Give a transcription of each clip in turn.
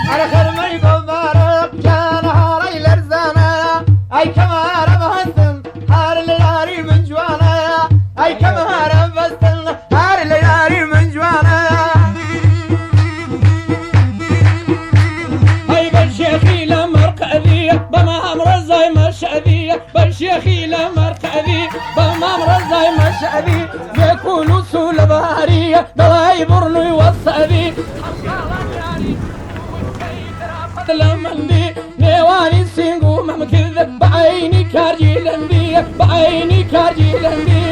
ئەرە خەرمەی بۆمبارە گیانە هاڕەی لەرزانە ئەی کەمارە بەستم هەر لە یاری من جوانە ئەی کەمارە بەستم هەر لە یاری من جوانە. ئەی بە شێخی لە مەرقەدی بە مام ڕەزای مەشەدی بە شێخی لە مەرقەدی بە مام ڕەزای مەشەدی بێکول و سوو لە باری دەڵای بڕنووی وەسەدی لە مندی نێوانی سینگ و مەمکرد بە عەینی کارگی لەندی بە عەینی کارگی لەندی.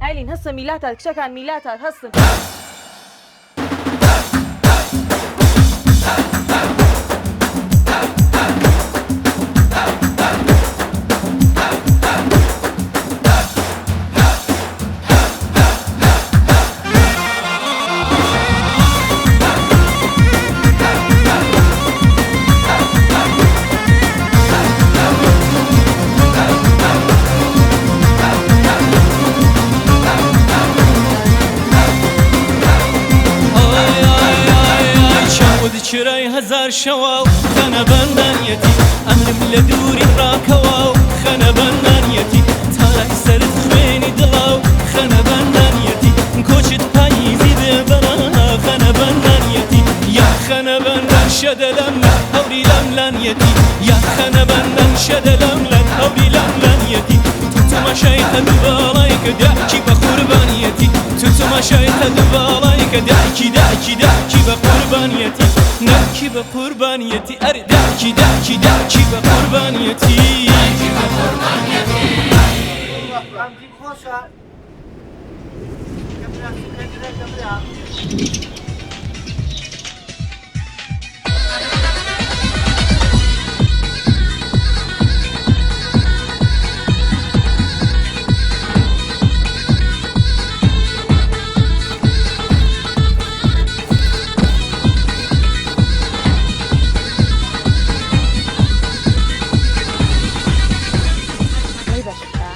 ئایلین هەستە میلاتات کچەکان میلاتات هەستن. چرای هەزار شەوە و خەنە بەندانیەتی ئەمرم لە دووری ڕاکەوە و خەنە بەندانیەتی تارای سەرت خوێنی دڵا و خەنە بەندانیەتی کۆچت پاییزی بێ بەرا خەنە بەندانیەتی یا خەنە بەندان شەدە لەم هەوری لەم لانیەتی یا خەنە بەندان شەدە لەم لەن هەوری لەم لانیەتی تو تەماشای قەد و باڵای کە داکی بە قوربانیەتی تو تەماشای قەد و باڵای کە داکی داکی داکی بە قوربانیەتی ناکی بە قوربانیەتی ئەرێ داکی داکی داکی بە قوربانیەتی.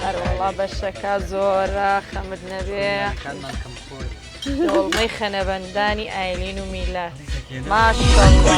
هەروەڵا بەشەکە زۆرە خەمت نەبێ. دۆڵمەی خەنەبەندانی ئایلین و میلاد ماشەڵڵا.